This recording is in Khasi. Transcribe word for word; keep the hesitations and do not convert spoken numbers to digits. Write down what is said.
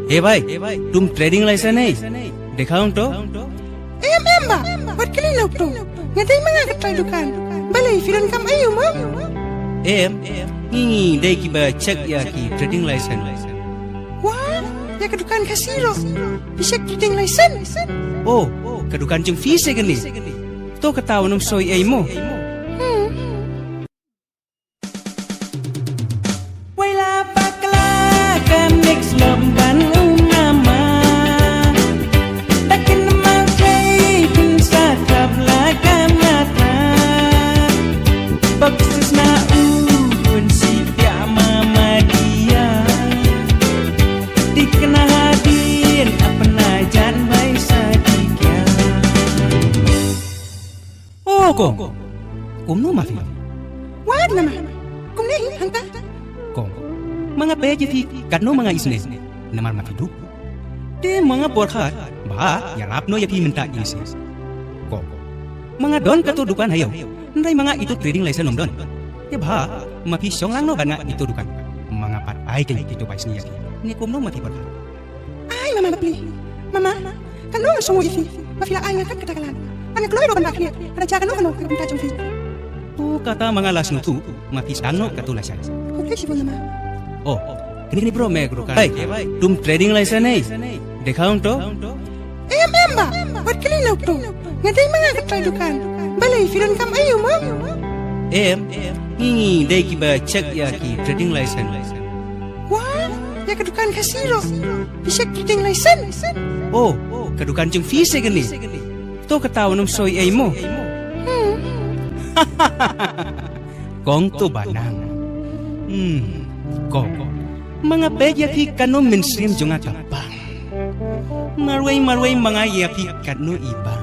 He bhai, tum trading license nei? Dekhaw to. Em em bah, wat kylli noh to. Nga dei ma nga ka trai dukan. Balei phi donkam aïu mo? Em, ngi dei kiba check ïa ki trading license. Wah, ïa ka dukan Khasi ruh phi check trading license? Oh, ka dukan jong phi se kane. To kata wat nym soi ei mo. Hmm. Wei la bakla ka mix lom ban u mama. Takin ma sei pin sa kap la ka mata. Baksis na u pun si pia mama dia. Dikna hadin apna jan bai sa dikia. Oh kong, kumno ma phi? Wat nama? Kumne hi hangta? Kong, ma nga peit ïa phi katno ma nga isynei. Namar ma phi duk. Te ma nga pyrkhat ba ïarap noh ïa phi mynta ïa ngi seh. Kong, ma nga don kato dukan ha ïew, hynrei ma nga ito trading license ym don. Te ba ma phi shong lang noh bad nga ito dukan. Ma nga pat ai kein ito bai sngi ïa phi. Ne kumno ma phi pyrkhat? Ai mama bapli. Mama, katno nga sngew ïa phi ba phi la ai nga kat kata ka lad. Bad nga kloi ruh ban bah khlieh, lada jia kano kano ha ka bynta jong phi. To kata ma nga la sngewthuh, ma phi sdang noh kato license. Khublei shibun mama. Oh, kane kane bro, me kru kan. Hey, tum trading license nei? Dekhaw to. Em em bah, wat kylli noh to. Nga dei ma nga ka trai dukan. Balei phi donkam aïu mo? Em, ngi dei kiba check ïa ki trading license. Wah, ïa ka dukan Khasi ruh phi check trading license? Oh, ka dukan jong phi se kane. To kata wat nym soi ei mo. Hmm. Kong to ba nang. Hmm, kong. Ma nga peit ïa phi katno mynsiem jong nga ka pang. Marwei marwei ma nga ïa phi katno i ba.